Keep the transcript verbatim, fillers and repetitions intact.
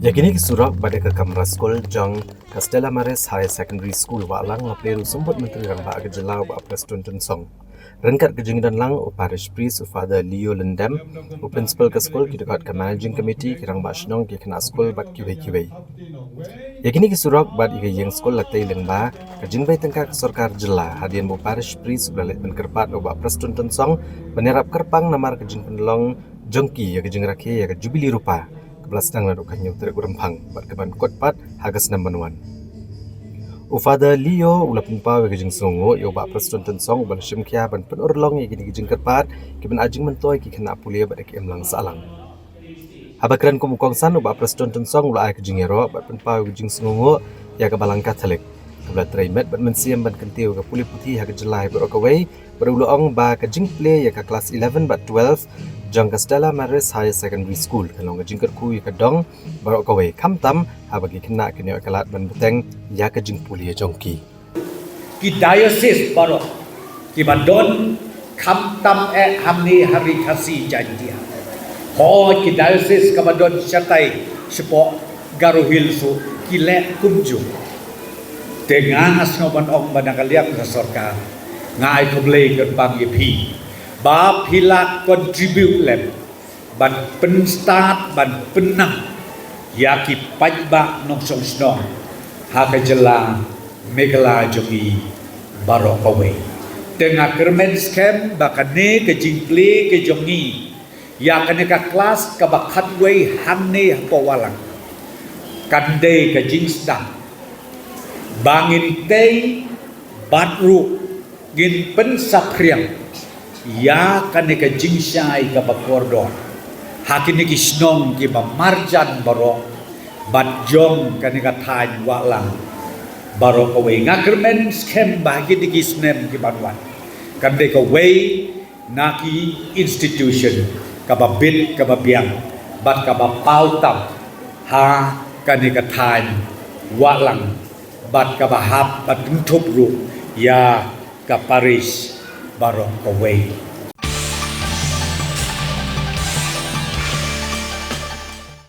Ïa kine ki surok bad ïa ka kamra skul jong ka Stella Maris Higher Secondary School Wahlang la plie ruh u Symbud Myntri Rangbah ka jylla u Bah Prestone Tynsong. Ryngkat ka jingdon lang u Parish Priest u Father Leo Lyngdoh, u Principal ka skul, ki dkhot ka Managing Committee, ki rangbah shnong, ki khynnah skul bad kiwei kiwei. Ïa kine ki surok bad ïa ka ïing skul la tei lyngba ka jingbai tyngka ka sorkar jylla hadien ba u Parish Priest u la leit ban kyrpad u Bah Prestone Tynsong ban ïarap kyrpang namar ka jingpynlong jong ki ïa ka jingrakhe ïa ka Jubili Rupa kaba la sdang naduh ka hynñiew tarik u Rymphang bad kaban kut pat ha ka snem ban wan. U Father Leo u la pynpaw ïa ka jingsngewnguh ïa u Bah Prestone Tynsong uba la shim khia ban pynurlong ïa kine ki jingkyrpad kiban ai jingmyntoi ïa ki khynnah pule bad ïa ki imlang sahlang. Haba kren kum u kongsan u Bah Prestone Tynsong u la ai ka jingïaroh bad pynpaw ïa ka jingsngewnguh ïa ka Balang Katholik kaba la trei met bad mynsiem ban kyntiew ïa ka pule puthi ha ka jylla baroh kawei, bad u la ong ba ka jingplie ïa ka klas eleven bad twelve jong ka Stella Maris Higher Secondary School kan long ka jingkyrkhu ïa ka dong baroh kawei, khamtam haba ki khynnah kin ïoh ïa ka lad ban bteng ïa ka jingpule jong ki. Ki diocese baroh kiba don, khamtam eh hangne ha Ri Khasi Jaiñtia, hooid ki diocese kaba don shatai shapoh Garo Hills ruh ki leh kumjuh. Te nga nga sngew ban ong ba na ka liang ka sorkar nga ai khublei kyrpang ïa phi ba phi la contribute lem ban pynstad ban pynnang ïa ki paidbah nongshong shnong ha ka jylla Meghalaya jong ngi baroh kawei. Te nga kyrmen skhem ba kane ka jingplie ka jong ngi ïa kane ka klas kaba khatwei hangne hapoh Wahlang kan dei ka jingsdang ba ngin tei bad ruh ngin pynsaphriang ïa kane ka jingshai kaba kordor ha kine ki shnong kiba marjan baroh bad jong kane ka thaiñ Wahlang baroh kawei. Nga kyrmen skhem ba ha kine ki snem kiban wan kan dei kawei na ki institution kaba bit kaba biang bad kaba paw tam ha kane ka thaiñ Wahlang bad kaba hap bad kynthup ruh ïa ka parish baroh kawei.